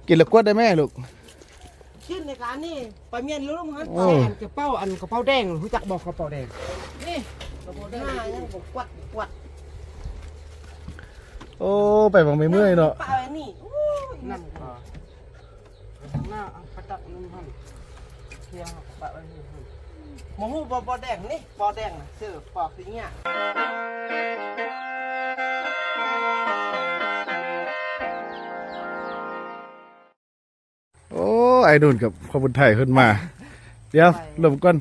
ກິນແລ້ວກວດໄດ້ແມ່ລູກ ກິນໃນການນີ້ ໄປມ້ຽນລົງຫັ້ນ ໂອ້ ໃສ່ອັນກະເປົາ ອັນກະເປົາແດງ ຮູ້ຈັກບໍ່ກະເປົາແດງ? ນີ້ກະເປົາແດງ ຫາຍັງບໍ່ກວດ ບໍ່ກວດ. ໂອ້ ໄປບັກໄມ້ເມື່ອຍເນາະ ປະໄວ້ນີ້ ໂອ້ຍ ນັ້ນກໍ ຂ້າງໜ້າເອົາໄປຕັກໜຶ່ງຫັ້ນ ເທເອົາໄປປະໄວ້ນີ້ຫັ້ນ ບໍ່ຮູ້ບໍ່ ບໍ່ແດງນີ້ ບໍ່ແດງນະ ຊື່ບໍ່ຄືເນີ້ຍ. ໂອ້ ອ້າຍນຸ່ນກັບພໍ່ບຸນໄທເພິ່ນມາ ດຽວລົມກ່ອນ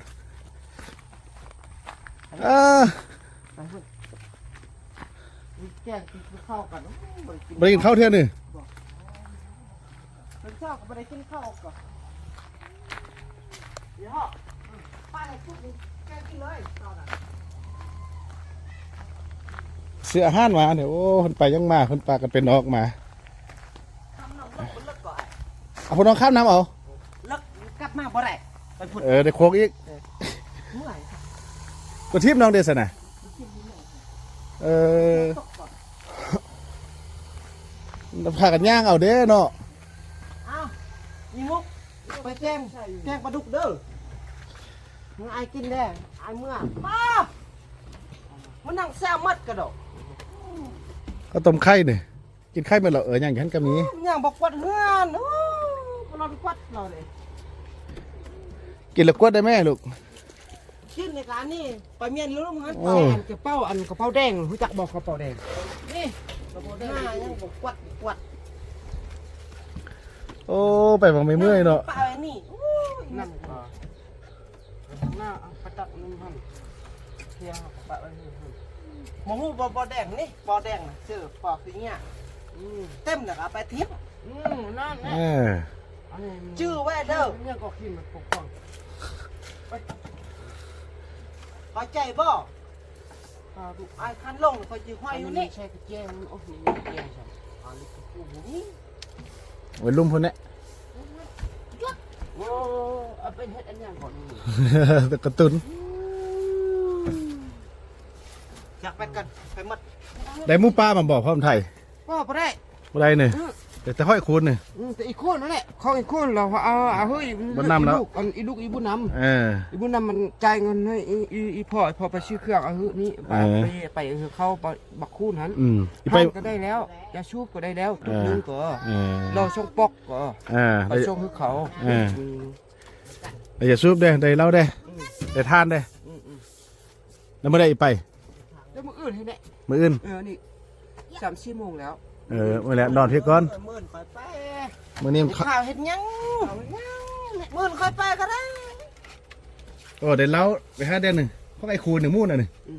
ເອີ ໄປພຸ້ນ ແກງກິນເຂົ້າກັນ ໂອ້ຍ ບໍ່ໄດ້ກິນ ບໍ່ໄດ້ກິນເຂົ້າເທື່ອນີ້ ບໍ່ ເພິ່ນເຊົ້າກໍບໍ່ໄດ້ກິນເຂົ້າກໍ ດຽວເຮົາ ປ້າໃຫ້ພວກນີ້ແກງກິນເລີຍ ເຈົ້ານະ ຊື້ອາຫານມາເດ້ ໂອ້ ເພິ່ນໄປຍັງມາ ເພິ່ນປາກັນໄປນອກມາ. ເອົາຜູ້ນ້ອງຂ້າມນ້ຳເອົາ ເລິກກັບມາບໍ່ໄດ້ ໄປພຸ້ນ ເອີ ໄດ້ໂຄກອີກ ເອີ ເມື່ອຍ ຕົວທີບນ້ອງເດຊັ້ນນະ ເອີ ພາກັນຍ່າງເອົາເດ້ເນາະ ເອົ້າ ອີມຸກ ໄປແກງ ແກງປາດຸກເດີ ໃຫ້ອ້າຍກິນແດ່ ອ້າຍເມື່ອ ປ້າ ມັນນັ່ງແຊວໝົດກະດອກ ເອົາຕົ້ມໄຂ່ນີ້ ກິນໄຂ່ໝົດແລ້ວ ເອີ ຍ່າງຢູ່ຫັ້ນກໍມີ ຍ່າງບໍ່ກວາດເຮືອນ ໂອ້ ບໍ່ລອນກວາດລາວເດ້ ກິນແລ້ວກວດໄດ້ແມ່ລູກ ກິນໃນການນີ້ ໄປມ້ຽນລົງຫັ້ນ ໂອ້ ໃສ່ອັນກະເປົາ ອັນກະເປົາແດງ ຮູ້ຈັກບໍ່ກະເປົາແດງ? ນີ້ກະເປົາແດງ ຫາຍັງບໍ່ກວາດ ບໍ່ກວາດ ໂອ້ ໄປບັກໄມ້ເມື່ອຍເນາະ ປະໄວ້ນີ້ ໂອ້ຍ ນັ້ນກໍ ຂ້າງໜ້າເອົາໄປຕັກໜຶ່ງຫັ້ນ ເທເອົາໄປປະໄວ້ນີ້ຫັ້ນ ບໍ່ຮູ້ບໍ່ ບໍ່ແດງນີ້ ບໍ່ແດງນະ ຊື່ບໍ່ຄືເນີ້ຍ ອືມ ເຕັມແລ້ວກໍເອົາໄປຖິ້ມ ອືມ ນັ້ນແຫຼະ ເອີ ຈື່ໄວ້ເດີ ເນຍກໍກິນມັນປົກປ້ອງ ເຂົ້າໃຈບໍ່? ອ້າຍຄັນລົງຂ້ອຍຊິຫ້ອຍຢູ່ນີ້ ໃສ່ກະແຈມັນອອກນີ້ກະແຈຊັ້ນ ອາ ລິກກະປູບໍ່ມີ ໄວ້ລຸ່ມພຸ້ນແຫຼະ ໂອ້ ເອົາໄປເຮັດອັນຫຍັງກ່ອນນີ້ ເປັນກາຕູນ ຢາກໄປກັນ ໄປໝົດ ໄດ້ໝູປ່າມາບໍ່ພ້ອມໄທ? ບໍ່ ບໍ່ໄດ້ ບໍ່ໄດ້ນີ້ ອື ແຕ່ ແຕ່ຫ້ອຍຄູນນີ້ ອື ແຕ່ອີກຄົນນັ້ນແຫຼະ ຂອງອີກຄົນລາວເອົາ ເອົາເຮີ້ຍ ບໍ່ນຳແລ້ວ ອີລູກ ອັນ ອີລູກອີບຸນນຳ ເອີ ອີບຸນນຳມັນຈ່າຍເງິນໃຫ້ອີ ອີ ອີພໍ່ ພໍ່ໄປຊື້ເຄື່ອງ ເອົາເຮີ້ນີ້ ເອີ ໄປ ໄປເຮີ້ເຂົາ ໄປ ບັກຄູນຫັ້ນ ອື ອີໄປ ຮ້ານກໍໄດ້ແລ້ວ ຢາສູບກໍໄດ້ແລ້ວ ເອີ ຕຸກໜຶ່ງກໍ ເອີ ເຫຼົ້າສອງປອກກໍ ເອີ ໄປສົ່ງໃຫ້ເຂົາ ເອີ ອື ແລ້ວຢາສູບເດ້ ໄດ້ເຫຼົ້າເດ້ ອື ໄດ້ຖ່ານເດ້ ອື ອື ແລ້ວມື້ໃດອີໄປ? ແລ້ວມື້ອື່ນຫັ້ນແຫຼະ ມື້ອື່ນ ເອີ ນີ້ ສາມສີ່ໂມງແລ້ວ ເອີ ມື້ແລະ ນອນພີ້ກ່ອນ ມື້ອື່ນຂ້ອຍໄປ ມື້ນີ້ມັນ ຂ້າວເຮັດຫຍັງ ມື້ອື່ນຂ້ອຍໄປກໍໄດ້ ໂອ້ ໄດ້ເຫຼົ້າ ໄປຫາແດ່ໜຶ່ງ ຂອງໄອ້ຄູນນີ້ ໝູ່ນະນີ້ ອື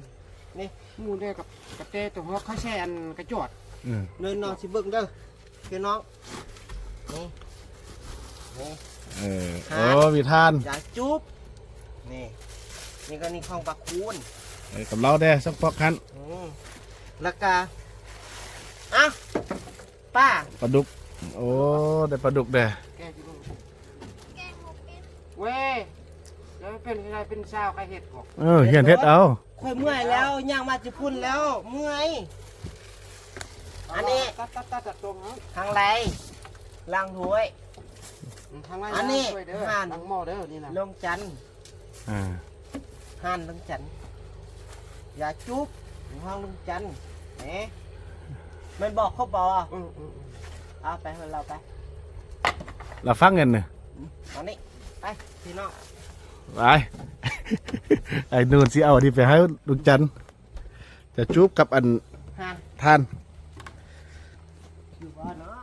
ນີ້ ໝູ່ແດ່ກັບກະແຕຕົວຮອກ ເຂົາໃສ່ອັນກະຈອດ ອື ເດີນນອນຊິເບິ່ງເດີ ພີ່ນ້ອງ ນີ້ ນີ້ ເອີ ໂອ້ ມີຖ່ານ ຢາຈູບ ນີ້ ນີ້ກໍນີ້ຂອງປາຄູນ ເອີ ກັບເຫຼົ້າແດ່ ສອງປອກຫັ້ນ ອື ແລ້ວກະ ອ່ະ ປາ ປາດຸກ ໂອ້ ໄດ້ປາດຸກແດ່ ແກງກິນ ເວີຍ ແລ້ວເປັນ ເປັນຊາວໃຜເຮັດບໍ່? ເອີ ຮຽນເຮັດເອົາ ຂ້ອຍເມື່ອຍແລ້ວ ຍ່າງມາແຕ່ພຸ້ນແລ້ວ ເມື່ອຍ ອັນນີ້ ຕັດ ຕັດ ຕັດ ຕັດຕົງເອົາ ທາງໃດ ລ້າງຖ້ວຍ ອືມ ທາງໃດ ອັນນີ້ ລ້າງຖ້ວຍເດີ ຫັ້ນ ລ້າງໝໍ້ເດີ ນີ້ນະ ລົງຈັນ ອ່າ ຮ້ານລຸງຈັນ ຢາຈູບ ຫ້ອງລຸງຈັນ ແໝ ແມ່ນບໍ່ ຄົບບໍ່? ອືມ ອືມ ອືມ ເອົາໄປໃຫ້ລາວໄປ ລາວຝາກເງິນນະ ອືມ ເອົານີ້ ໄປ ພີ່ນ້ອງ ໄປ ໄອ້ນູນຊິເອົາອັນນີ້ໄປໃຫ້ລຸງຈັນ ຢາຈູບກັບອັນ ຖ່ານ ຖ່ານ ຢູ່ບໍ່ເນາະ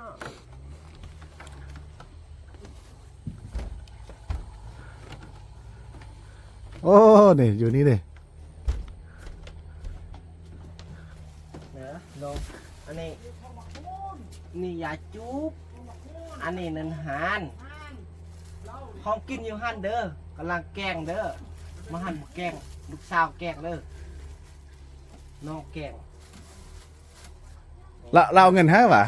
ໂອ້ ນີ້ ຢູ່ນີ້ເດ້ ເດີ ລົງ ອັນນີ້ ນີ້ຢາຈູບ ອັນນີ້ນັ້ນຫານ ຂອງກິນຢູ່ຫັ້ນເດີ ກຳລັງແກງເດີ ມາຫັ້ນບໍ່ແກງ ລູກສາວແກງເດີ ນ້ອງແກງ ລະ ລະເອົາເງິນໃຫ້ຫວາ?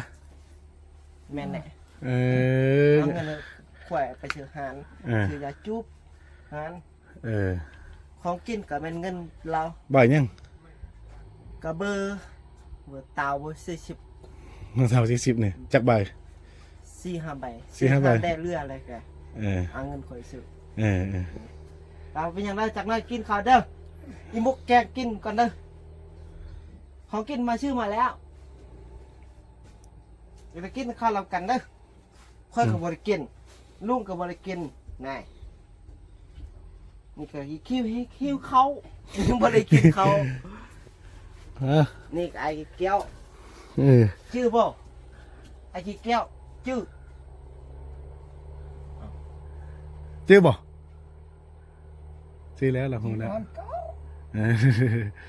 ແມ່ນແຫຼະ ເອີ ເອົາເງິນຂ້ອຍໄປຊື້ຫານ ເອີ ຊື້ຢາຈູບ ຫານ ເອີ ຂອງກິນກໍແມ່ນເງິນລາວ ໃບຫຍັງ? ກະເບີ ເບີຕາວ ເບີສີ່ສິບ ເບີຕາວສີ່ສິບນີ້ ຈັກໃບ? ສ ສີ່ຫ້າໃບ ສີ່ຫ້າໃບ ແດ່ເຫຼືອແລ້ວກະ ເອີ ເອົາເງິນຂ້ອຍຊື້ ເອີ ເອີ ເອົາ ເປັນຫຍັງໃດ ຈັກໜ້ອຍກິນເຂົ້າເດີ ອີໝົກແກງກິນກ່ອນເດີ ເຂົາກິນມາ ຊື້ມາແລ້ວ ໄປກິນເຂົ້ານຳກັນເດີ. ຂ້ອຍກໍບໍ່ໄດ້ກິນ ອືມ ລຸງກໍບໍ່ໄດ້ກິນ ນາຍ ນີ້ກໍຫິວ ຫິວເຂົ້າ ຍັງບໍ່ໄດ້ກິນເຂົ້າ ຮະ ນີ້ກໍອ້າຍແກ້ວ ເອີ ຈື່ບໍ່ ອ້າຍແກ້ວ ຈື່ ຈື່ບໍ່? ຈື່ແລ້ວ ລະຮູ້ແລ້ວ ເອີ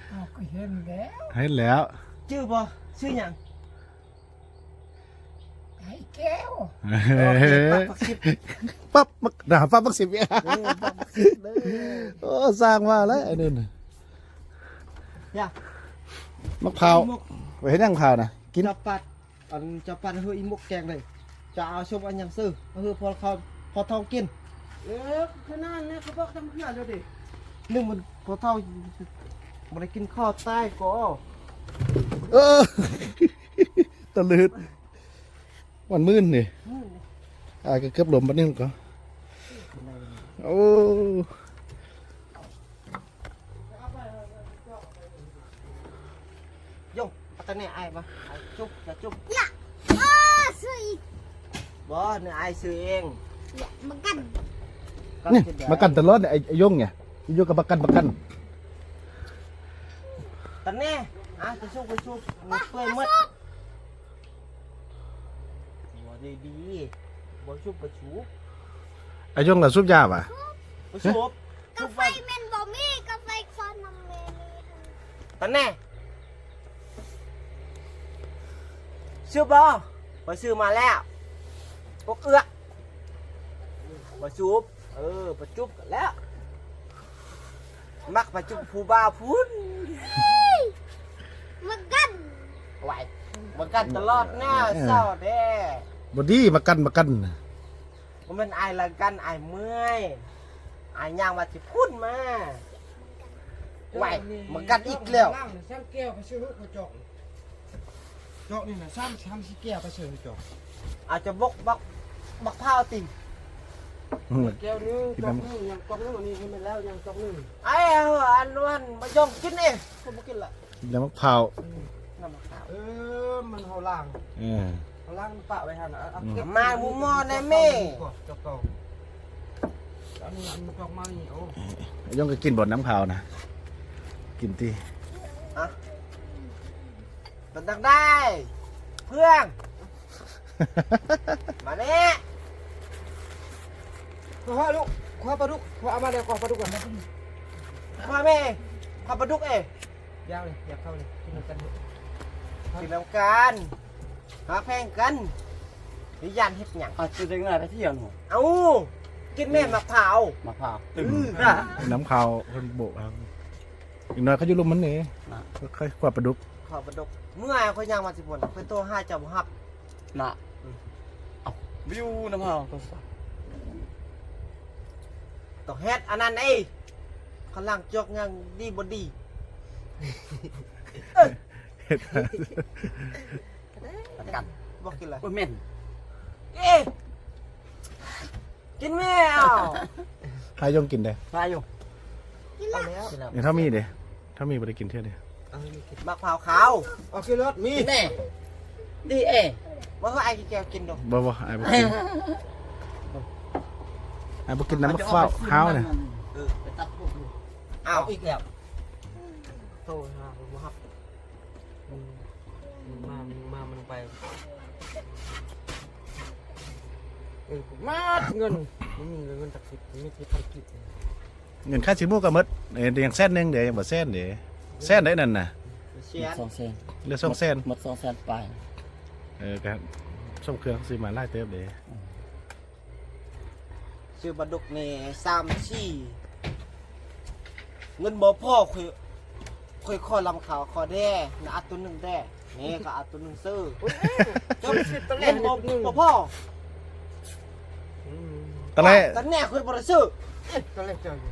ເຮົາກໍເຫັນແລ້ວ ເຫັນແລ້ວ ຈື່ບໍ່? ຊື່ຫຍັງ? ໄອ້ແກ້ວ ໂອເຄ ປັບບັກສິບ ປັບບັກ ນະ ປັບບັກສິບ ເອີ ປັບບັກສິບເດີ ໂອ້ ສ້າງວ່າແລ້ວ ອັນນີ້ນະ ຢາ ໝາກພ້າວ ໄປເຮັດຫຍັງພ້າວນະ ກິນ ເຈົ້າປັດ ອັນ ເຈົ້າປັດເຮີອີໝົກແກງເລີຍ ຈະເອົາສົມອັນຫຍັງຊື້ ເຮີພໍ່ເຖົ້າ ພໍ່ເຖົ້າກິນ ເອີ ຂະໜາດນັ້ນເຂົາບອກທຳເພື່ອແລ້ວເດ ໜຶ່ງມັນພໍ່ເຖົ້າ ບໍ່ໄດ້ກິນເຂົ້າຕາຍກໍ ເອີ ຕະລຶດ ມັນມື່ນນີ້ ອາ ກໍເກືອບລົ້ມບັດນີ້ກໍ ໂອ້ ຍົງ ເອົາຕາແນ່ອ້າຍມາ ອ້າຍຈຸບ ຈະຈຸບ ຢາ ເອີ ຊື້ອີກ ບໍ່ ນີ້ອ້າຍຊື້ເອງ ຢາ ປະກັນ ນີ້ ປະກັນຕະຫຼອດນີ້ ໄອ້ ໄອ້ຍົງນີ້ ຢູ່ກັບປະກັນ ປະກັນ ຕາແນ່ ອາ ຈະຊຸບ ຈະຊຸບ ເປື່ອຍໝົດ ບໍ່ໄດ້ດີ ບໍ່ຊຸບ ບໍ່ຊຸບ ອາຍົງລະສູບຢາຫວາ? ບໍ່ສູບ ກາໄຟແມ່ນບໍ່ມີ ກາໄຟຄວັນນຳແມ່ນີ້ຫັ້ນ ຕາແນ່ ສູບບໍ່? ຂ້ອຍຊື້ມາແລ້ວ ພວກເອືອກ ບໍ່ສູບ ເອີ ປະຈຸບກັນແລ້ວ ມັກປະຈຸບຜູ້ບ່າວພຸ້ນ ມາກັນ ໄວ້ ມາກັນຕະຫຼອດນະ ເອີ ເສົ້າແດ່ ບໍ່ດີ ມາກັນ ມາກັນ ບໍ່ແມ່ນອ້າຍລະກັນ ອ້າຍເມື່ອຍ ອ້າຍຍ່າງມາແຕ່ພຸ້ນມາ ໄວ້ ມາກັນອີກແລ້ວ ແຊມແກ້ວໄປຊື້ລູກກະຈອກ ຈອກນີ້ນະ ສາມ ສາມສີ່ແກ້ວໄປເຊີນຈອກ ອາດຈະບົກບັກ ບັກພ້າວຕິ ອືມ ແກ້ວໜຶ່ງ ຈອກໜຶ່ງ ຍັງຈອກໜຶ່ງ ອັນນີ້ໃຫ້ມັນແລ້ວ ຍັງຈອກໜຶ່ງ ໄອ້ ເອົາອັນນັ້ນມາຢອງກິນເອງ ຂ້ອຍບໍ່ກິນລະ ກິນແລ້ວບັກພ້າວ ອືມ ນ້ຳບັກພ້າວ ເອີ ມັນເຮົາລ້າງ ເອີ ເຮົາລ້າງປະໄວ້ຫັ້ນ ເອົາ ເອົາ ອືມ ເກັບ ມາໝູ່ໝໍ້ແນ່ແມ່ ຈອກເກົ່າ ອັນນີ້ ອັນຈອກໃໝ່ ໂອ້ ຢອງກໍກິນບໍ່ນ້ຳຂາວນະ ກິນຕິ ອະ ເປັນຈັ່ງໃດເພື່ອນ ມານີ້ ເຂົ້າຫາລູກ ເຂົ້າຫາປາດຸກ ເຂົ້າມາແລ້ວ ເຂົ້າຫາປາດຸກກ່ອນ ເຂົ້າມາແມ່ ເຂົ້າຫາປາດຸກເອ ຢ່າເລີຍ ຢ່າເຂົ້າເລີຍ ກິນນຳກັນເຖາະ ກິນນຳກັນ ຫາແພງກັນ ໄປຢ້ານເຮັດຫຍັງ ອາດຈະໄດ້ງ່າຍໄປທ່ຽວໜູ ເອົ້າ ກິນແມ່ໝາກພ້າວ ໝາກພ້າວ ອື ນ້ຳຂາວເພິ່ນໂບກ ອີກໜ້ອຍເຂົາຢູ່ລຸ່ມມັນເດ້ ນະ ເຂົາຂວາປາດຸກ ຂວາປາດຸກ ເມື່ອຂ້ອຍຍ່າງມາຊິພຸ້ນ ເພິ່ນໂທຫາເຈົ້າບໍ່ຮັບ ນະ ອື ເອົ້າ ວິວນ້ຳເຮົາກໍສະ ຕ້ອງເຮັດອັນນັ້ນເອ ຄັນຫຼັງຈອກຫຍັງດີບໍ່ດີ ເຮັດ ປະກັນ ບໍ່ກິນເລີຍ ໂອ້ຍ ເໝັນ ເອ ກິນແມ່ ເອົາ ພາຍົງກິນເດ້ ພາຍົງ ກິນແລ້ວ ກິນແລ້ວ ນີ້ຖ້າມີເດ້ ຖ້າມີບໍ່ໄດ້ກິນເທື່ອເດ້ ເອົາ ໝາກພ້າວຂາວ ເອົາ ກິນໂລດ ມີ ກິນແນ່ ດີເອ ບໍ່ ໃຫ້ອ້າຍແກ້ວກິນດູ ບໍ່ ບໍ່ ອ້າຍບໍ່ກິນ ອ້າຍບໍ່ກິນນ້ຳໝາກພ້າວຂາວນະ ເອີ ໄປຕັດພວກ ເອົາ ເອົາອີກແລ້ວ ໂທຫາບໍ່ຮັບ ອືມ ມາ ມາ ມັນໄປ ເອີ ມາ ເງິນ ບໍ່ມີເງິນຈັກສິບ ມີແຕ່ພັນກີບ ເງິນຄ່າຊິໝູ່ກໍໝົດ ເອີ ຍັງແສນໜຶ່ງເດ້ ຍັງບໍ່ແສນເດ້ ແສນໃດນັ້ນນະ ແສນ ສອງແສນ ເຫຼືອສອງແສນ ໝົດສອງແສນປາຍ ເອີ ກໍສົ່ງເຄື່ອງຊື້ມາຫຼາຍເຕີບເດ້ ອືມ ຊື້ປາດຸກນີ້ສາມສີ່ ເງິນບໍ່ພໍ ຂ້ອຍ ຂ້ອຍຂໍລຳຂາວຂໍແດ່ ນະ ອັດໂຕໜຶ່ງແດ່ ນີ້ກໍອັດໂຕໜຶ່ງຊື້ ເຈົ້າ ເງິນບໍ່ ບໍ່ພໍ ຕະແລະ ຕະແລະ ຂ້ອຍບໍ່ໄດ້ຊື້ ຕະແລະເຈົ້າຢູ່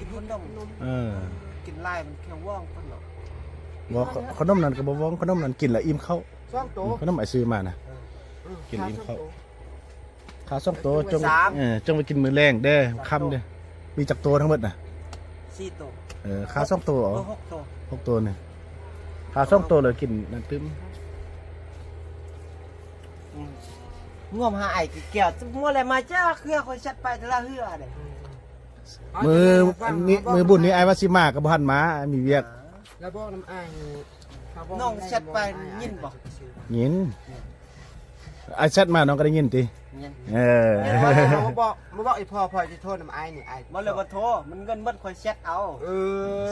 ກິນຂະໜົມ ເອີ ກິນຫຼາຍມັນແຂ້ວວອງຂະໜົມ ບໍ່ ຂະໜົມນັ້ນກໍບໍ່ວອງ ຂະໜົມນັ້ນກິນແລ້ວອີ່ມເຂົ້າ ສອງໂຕ ຂະໜົມອ້າຍຊື້ມານະ ເອີ ກິນແລ້ວອີ່ມເຂົ້າ ຂ້າສອງໂຕ ຈົງ ສາມ ເອີ ຈົງໄປກິນມື້ແລງເດີ ຄ່ຳເດີ. ມີຈັກໂຕທັງໝົດນະ? ສີ່ໂຕ. ເອີ ຂ້າສອງໂຕເອົາ ເອີ ຫົກໂຕ ຫົກໂຕນີ້. ຂ້າສອງໂຕແລ້ວກິນນັ້ນຕື່ມ. ອືມ ງວມຫາອ້າຍກິນແກ້ວ ໝົດແລ້ວ ມາຈັກເທື່ອ ຂ້ອຍຊັດໄປແຕ່ລະເທື່ອເດ້. ມື້ ອັນນີ້ ມື້ບຸນນີ້ອ້າຍວ່າຊິມາກໍບໍ່ທັນມາ ອ້າຍມີວຽກ. ແລ້ວບອກນຳອ້າຍ ນ້ອງແຊັດໄປຍິນບໍ່? ຍິນ. ອ້າຍແຊັດມານ້ອງກໍໄດ້ຍິນຕິ? ຍິນ. ເອີ ມາບອກ ມາບອກອີ່ພໍ່ ພໍ່ຊິໂທນຳອ້າຍນີ້ ອ້າຍ ບໍ່ເລີຍບໍ່ໂທ ມັນເງິນໝົດ ຂ້ອຍແຊັດເອົາ. ເອີ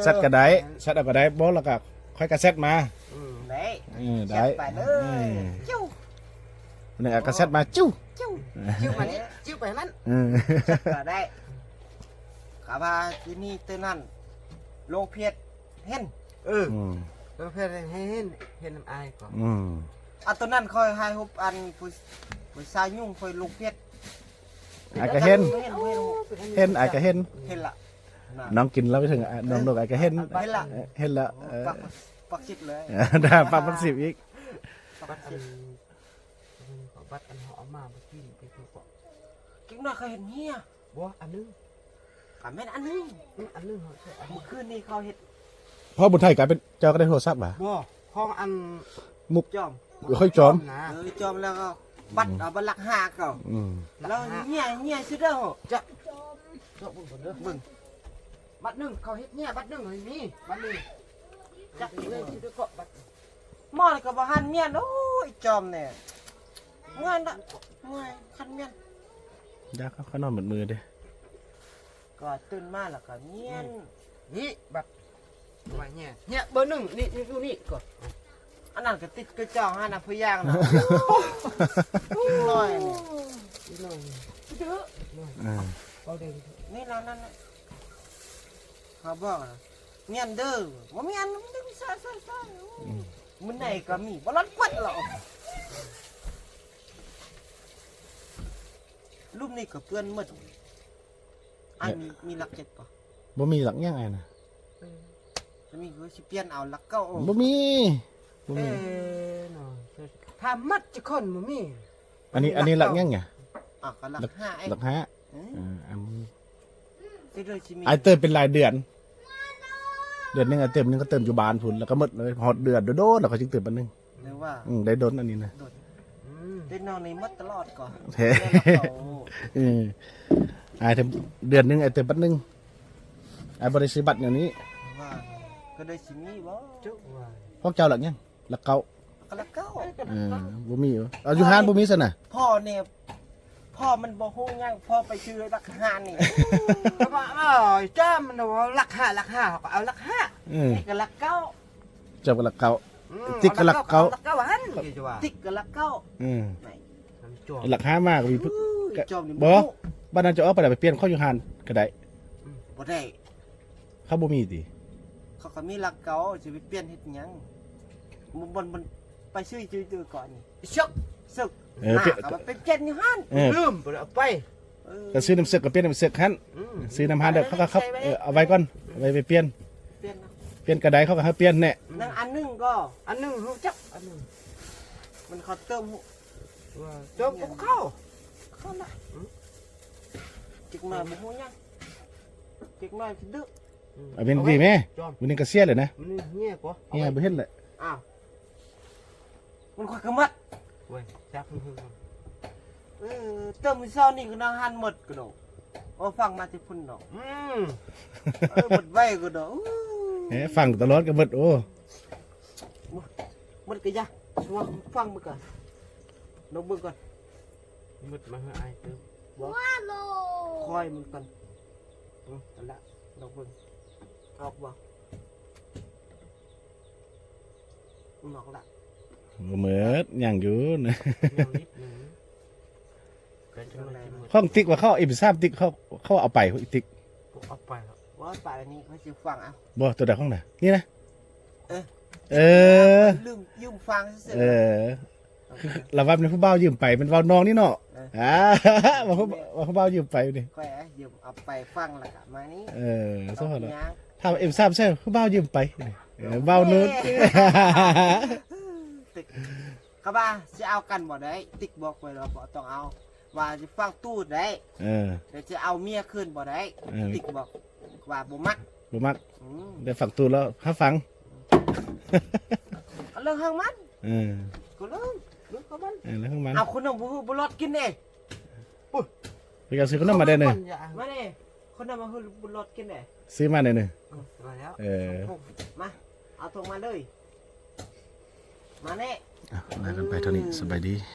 ແຊັດກໍໄດ້ ແຊັດເອົາກໍໄດ້ ບໍ່ແລ້ວກໍຂ້ອຍກໍແຊັດມາ. ອືມ ໄດ້ ເອີ ໄດ້ ແຊັດໄປເລີຍ ເອີ ຈຸ້ວ ນີ້ກໍແຊັດມາ ຈຸ້ວ ຈຸ້ວ ຈຸ້ວມານີ້ ຈຸ້ວໄປນັ້ນ. ເອີ ແຊັດກໍໄດ້ ຂ້າວ່າທີ່ນີ້ໂຕນັ້ນ ລົງເພຈ ເຫັນ ເອີ ອືມ ເອີ ເພິ່ນໃຫ້ເຫັນ ເຫັນນຳອ້າຍກໍ ອືມ ອັນໂຕນັ້ນຂ້ອຍຖ່າຍຮູບອັນຜູ້ ຜູ້ຊາຍຫຍຸ້ງຂ້ອຍລົງເຟສ ອ້າຍກໍເຫັນ ເຫັນ ເຫັນ ເຫັນ ອ້າຍກໍເຫັນ ເຫັນລະ ນ້ອງກິນເຫຼົ້າໄປເຖິງ ນ້ອງນົກ ອ້າຍກໍເຫັນ ເຫັນລະ ເຫັນລະ ເອີ ປາກ ປາກສິບເລີຍ ປາກສິບອີກ ປາກສິບ ບັດອັນເຮົາເອົາມາເມື່ອກີ້ນີ້ ເກັບໜ້ອຍເຂົາເຫັນເຮຍ ບໍ່ ອັນໜຶ່ງ ກໍແມ່ນອັນໜຶ່ງ ອືມ ອັນໜຶ່ງເຮົາໃຊ້ ມື້ຄືນນີ້ເຂົາເຮັດ ພໍ່ບຸນໄທກາຍເປັນເຈົ້າກໍໄດ້ໂທລະສັບຫວາ? ບໍ່ ຂອງອັນມຸກຈອມ ເອີ ຂ້ອຍຈອມ ຈອມນະ ເອີ ຈອມແລ້ວກໍບັດ ອືມ ເອົາບັດຫຼັກຫ້າເຂົາ ອືມ ແລ້ວເຮຍ ເຮຍຊິເດີ ຈະ ຈອມເບິ່ງກ່ອນເດີ ເບິ່ງ ບັດໜຶ່ງເຂົາເຮັດເຮຍ ບັດໜຶ່ງໃຫ້ມີ ບັດນີ້ ຈັກເຮຍຊິເດີເກາະບັດ ໝໍນີ້ກໍບໍ່ທັນມ້ຽນ ໂອ້ຍ ຈອມນີ້ ເມື່ອຍລະ ເມື່ອຍ ຄັນມ້ຽນ ຢາກເຂົານອນໝົດມື້ເດ້ ກໍຕື່ນມາແລ້ວກໍມ້ຽນ ອືມ ນີ້ບັດ ໄວ້ແຫຍ່ ແຫຍ່ເບີໜຶ່ງ ນີ້ ນີ້ ນີ້ ນີ້ກໍ ອັນນັ້ນກໍຕິດກະຈອງຫັ້ນນະ ຜູ້ຢ່າງນະ ນ້ອຍນີ້ ນ້ອຍນີ້ ເດີ ນ້ອຍ ເອີ ເອົາເດີ ນີ້ລະ ນັ້ນນະ ເຂົາບອກນະ ແມ່ນເດີ ບໍ່ແມ່ນ ມັນຍັງຊາຊາຊາ ອືມ ມື້ໃນກໍມີ ບໍ່ລອດກວດລະ ລຸ່ມນີ້ກໍເປື້ອນໝົດ ອ້າຍມີ ມີຫຼັກເຈັດບໍ່? ບໍ່ມີຫຼັກຫຍັງອ້າຍນະ ເອີ ມີກໍຊິປ່ຽນເອົາຫຼັກເກົ້າ ບໍ່ມີ ບໍ່ມີ ເອີ ເນາະ ຖ້າໝົດຈັກຄົນບໍ່ມີ ອັນນີ້ ອັນນີ້ຫຼັກຫຍັງຫຍັງ? ອ່າ ກໍຫຼັກ ຫຼັກຫ້າ ຫຼັກຫ້າ ເອີ ເອີ ອັນ ຊິໂດຍຊິມີ ອ້າຍເຕີມເປັນລາຍເດືອນ ເດືອນໜຶ່ງອ້າຍເຕີມໜຶ່ງ ກໍເຕີມຢູ່ບ້ານພຸ້ນ ແລ້ວກໍໝົດເລີຍ ຮອດເດືອນໂດນໆ ແລ້ວກໍຈຶ່ງເຕີມບັດໜຶ່ງ ຫຼືວ່າ ອືມ ໄດ້ດົນອັນນີ້ນະ ດົນ ອືມ ເດັກນ້ອຍນີ້ໝົດຕະຫຼອດກໍ ເອີ ອ້າຍເຕີມເດືອນໜຶ່ງ ອ້າຍເຕີມບັດໜຶ່ງ ອ້າຍບໍ່ໄດ້ຊື້ບັດແນວນີ້ ວ່າກໍໄດ້ຊິມີບໍ່ ຈຸວ່າ ພວກເຈົ້າຫຼັກຫຍັງ? ຫຼັກເກົ້າ ກໍຫຼັກເກົ້າ ເອີ ບໍ່ມີ ເອົາຢູ່ຮ້ານບໍ່ມີຊັ້ນນະ ພໍ່ນີ້ ພໍ່ມັນບໍ່ຮູ້ຫຍັງ ພໍ່ໄປຊື້ຫຼັກຫ້ານີ້ ກໍວ່າ ເອີ ຈ້າ ມັນວ່າຫຼັກຫ້າ ຫຼັກຫ້າ ເຮົາກໍເອົາຫຼັກຫ້າ ເອີ ນີ້ກໍຫຼັກເກົ້າ ເຈົ້າກໍຫຼັກເກົ້າ ອືມ ຕິກກໍຫຼັກເກົ້າ ຫຼັກເກົ້າຫັ້ນ ຕິກກໍຫຼັກເກົ້າ ອືມ ຫຼັກຫ້າມາກໍມີ ໂອ້ຍ ຈອມນີ້ ບໍ່ ບໍ່ ບັດນັ້ນຈະອອກໄປໄດ້ ໄປປ່ຽນເຂົາຢູ່ຮ້ານກໍໄດ້ ອືມ ບໍ່ໄດ້ ເຂົາບໍ່ມີຕິ ເຂົາກໍມີຫຼັກເກົ້າ ຊິໄປປ່ຽນເຮັດຫຍັງ ມັນ ມັນ ມັນໄປຊື້ ຊື້ ຊື້ກ່ອນນີ້ ຊຶກ ຊຶກ ເອີ ເປັນ ເຂົາໄປປ່ຽນຢູ່ຫັ້ນ ເອີ ລືມ ບໍ່ໄດ້ເອົາໄປ ເອີ ກໍຊື້ນຳຊຶກ ກໍປ່ຽນນຳຊຶກຫັ້ນ ອືມ ຊື້ນຳຮ້ານເດີ ເຂົາກໍ ເອີ ເອົາໄວ້ກ່ອນ ເອົາໄວ້ໄປປ່ຽນ ປ່ຽນນະ ປ່ຽນກະໄດ ເຂົາກໍໃຫ້ປ່ຽນແນ່ ນັ້ນອັນໜຶ່ງກໍ ອັນໜຶ່ງຮູ້ຈັກ ອັນໜຶ່ງ ມັນເຂົາເຕີມ ວ່າເຕີມກັບເຂົາ ເຂົານະ ອືມ ຈັກໜ້ອຍບໍ່ຮູ້ຫຍັງ ຈັກໜ້ອຍຊິດຶກ ອືມ ເອົາເປັນດີແມ່ ມື້ນີ້ກໍເສຍແລ້ວນະ ມື້ນີ້ເຫຍກວ່າ ເຫຍບໍ່ເຫັນແຫຼະ ອ້າວ ມັນຄ່ອຍກະມັດ ເວີຍ ຈັກ ເອີ ເຕີມມື້ເຊົ້ານີ້ກໍນອນຫັ້ນໝົດກະໂດ ໂອ້ ຟັງມາແຕ່ພຸ້ນເນາະ ອືມ ເອີ ໝົດໄວກະໂດ ເອີ ຟັງຕະຫຼອດກໍໝົດ ໂອ້ ໝົດກະຢ່າ ຟັງເບິ່ງກ່ອນ ລອງເບິ່ງກ່ອນ ໝົດມາໃຫ້ອ້າຍເຕີມ ບໍ່ ຄອຍມັນກ່ອນ ອືມ ນັ້ນລະ ລອງເບິ່ງ ອອກບໍ່? ອອກລະ ບໍ່ໝົດ ຍັງຢູ່ນະ ຍັງນິດໜຶ່ງ ຂອງຕິກວ່າເຂົາເອັມສາມຕິກ ເຂົາ ເຂົາເອົາໄປ ຕິກ ບໍ່ເອົາໄປແລ້ວ ບໍ່ເອົາໄປ ອັນນີ້ເຂົາຊິຝັງເອົາ ບໍ່ ໂຕໃດຂອງໃດ ນີ້ນະ ເອີ ເອີ ລືມ ຢືມຝັງຊື່ໆ ເອີ ລະວ່າແມ່ນຜູ້ບ່າວຢືມໄປ ແມ່ນເວົ້ານ້ອງນີ້ເນາະ ເອີ ອ່າ ວ່າຜູ້ ວ່າຜູ້ບ່າວຢືມໄປນີ້ ຂ້ອຍຢືມເອົາໄປຝັງແລ້ວກະມານີ້ ເອີ ຖ້າວ່າເອັມສາມໃສ່ ຜູ້ບ່າວຢືມໄປ ເອີ ເວົ້າໂນ້ນ ເຂົາວ່າຊິເອົາກັນບໍ່ໄດ້ ຕິກບອກຂ້ອຍວ່າບໍ່ຕ້ອງເອົາ ວ່າຈະຟັງຕູດໄດ້ ເອີ ແຕ່ຈະເອົາເມຍຄືນບໍ່ໄດ້ ເອີ ຕິກບອກວ່າບໍ່ມັກ ບໍ່ມັກ ອືມ ໄດ້ຟັງຕູດແລ້ວຫາຟັງ ເອົາເລື່ອງຫາງມັນ ເອີ ກໍເລື່ອງ ເລື່ອງຂອງມັນ ເອີ ເລື່ອງຂອງມັນ ເອົາຄົນນຳບໍ່ຮູ້ບໍ່ລອດກິນເດ້ ປຸ້ນ ໄປກະຊື້ຂະໜົມມາແດ່ໜຶ່ງ ມາເດ້ ຄົນນຳບໍ່ຮູ້ບໍ່ລອດກິນເດ້ ຊື້ມາແດ່ໜຶ່ງ ເອີ ມາແລ້ວ ເອີ ມາ ເອົາຖົງມາເລີຍ ມາແນ່ ອ່ະ ລາກັນໄປເທົ່ານີ້ ສະບາຍດີ.